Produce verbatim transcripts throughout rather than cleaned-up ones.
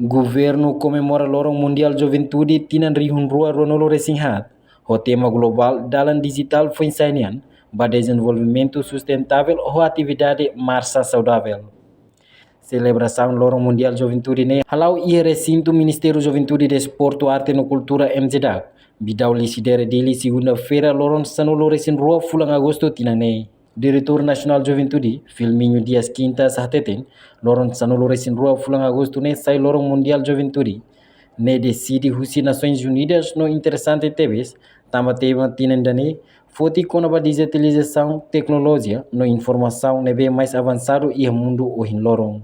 Governu komemora Loron Mundiál Juventude tinan rihun rua ruanulu resin haat, ho tema globál Dalan Dijitál Foin-sa'e nian ba Dezenvolvimentu Sustentável ho atividade Marsa Saudável. Selebrasaun Loron Mundiál Juventude ne'e hala'o iha resintu Ministériu Juventude, Desportu, Arte no Kultura, M J D A C, Bidau Lisidere, Dili, segunda-feira, loron sanulu resin rua fulan Agostu tinan ne'e. Diretór Nasionál Juventude, Filminho Dias Quintas, hateten, loron sanulu resin rua fulan Agostu ne'e sai Loron Mundiál Juventude, ne'e deside husi Nasoins Unidas no interesante tebes, tanba tema tinan ida-ne'e foti kona-ba dijitalizasaun, teknolojia no informasaun ne'ebé mais avansadu iha mundu ohin loron.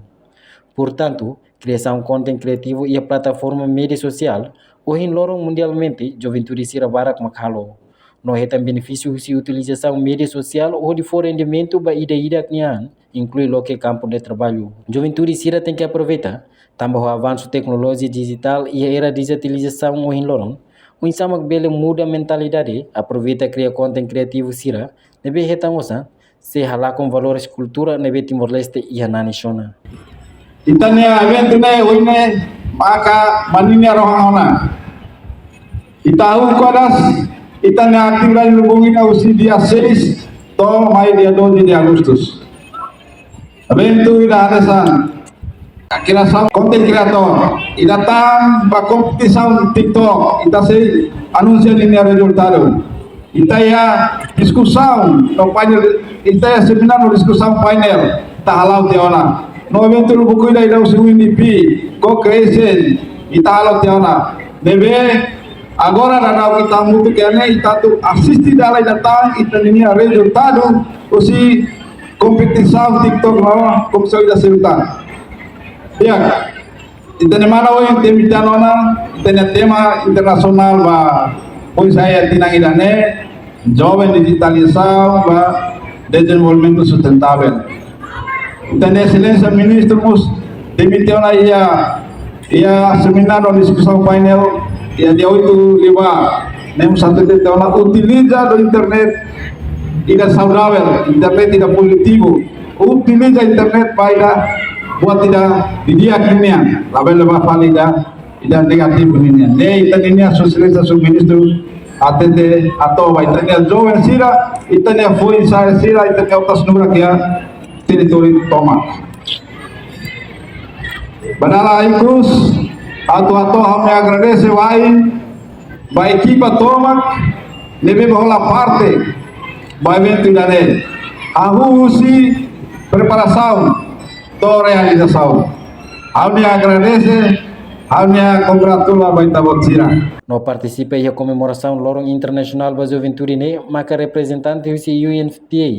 Portantu, kriasaun konten kriativu iha plataforma média sosiál, ohin loron mundialmente, juventude sira barak mak halo. No hetan benefísiu husi utilizasaun média sosiál hodi fó rendimentu ba ida-idak nian, inklui loke kampu de traballu. Juventude sira tenke aproveita, tanba ho avansu teknolojia dijitál iha era dijitalizasaun ohin loron, oinsá mak bele muda mentalidade, aproveita kria konten kriativu sira ne'ebé hetan osan, sei halakon valores kultura ne'ebé Timor-Leste iha nanis ona. Ita-nia eventu ne'e ohin ne'e maka ba ninia rohan ona. Ita hahú kodas, ita-nia atividade lubuk ida husi dia seis to'o mai dia doze de Agostu. Eventu ida hanesan kriasaun konten kreatór. Ita tan ba kompetisaun TikTok. Ita sei anunsia ninia rezultadu. Ita iha diskusaun no painel, ita iha semináriu no diskusaun painel, ita hala'o tiha ona. No eventu lubuk ida ida husi U N D P, co-creation, ita hala'o tiha ona. Ne'ebé agora daudaun ita hamutuk iha ne'e, ita atu asiste dala ida tan ita ninia rezultadu husi kompetisaun TikTok no kompetisaun ida seluk tan. Ya, ita-nia mana ohin ita dehan ona, ita-nia tema internasionál ba foin-sa'e tinan ida-ne'e, joven dijitalizasaun ba dezenvolvimentu sustentável. Ita-nia Exelénsia Ministru mós dehan ona iha, iha semináriu diskusaun painel iha dia oitu liubá, ne'e mós hatete ona utiliza internet ida saudável, internet ida pozitivu. Utiliza internet ba ida buat ida didi'ak nian, labele ba fali ida, ida negativu nian. Ne'e ita-nia Sua Exelénsia Ministru hatete hato'o ba ita-nia joven sira, ita-nia foin-sa'e sira, ita-nia otas nurak iha territóriu tomak. Ba dala ikus, atu hato'o ha'u-nia agradese wa'in ba ekipa tomak ne'ebé hola parte ba eventu ida-ne'e. Hahú husi preparasaun to'o realizasaun. Ha'u-nia agradese, ha'u-nia kongratula ba ita-boot sira. No partisipa iha komemorasaun Loron Internasionál ba Juventude ne'e maka reprezentante husi U N F P A,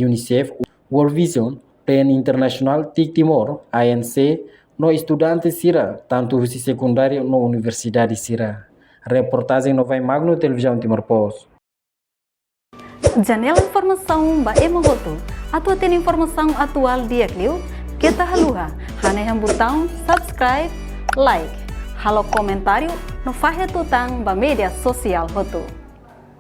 UNICEF, World Vision, P N Internasionál, TIC Timor, A N C, no estudante sira, tantu husi sekundáriu no universidade sira. Reportajen Novai Magno, Televizaun Timor Post. Janela informasaun ba ema hotu. Atu hatene informasaun atuál di'ak liu, keta haluha hanehan butaun subscribe, like, halo komentáriu no fahe tutan ba média sosiál hotu.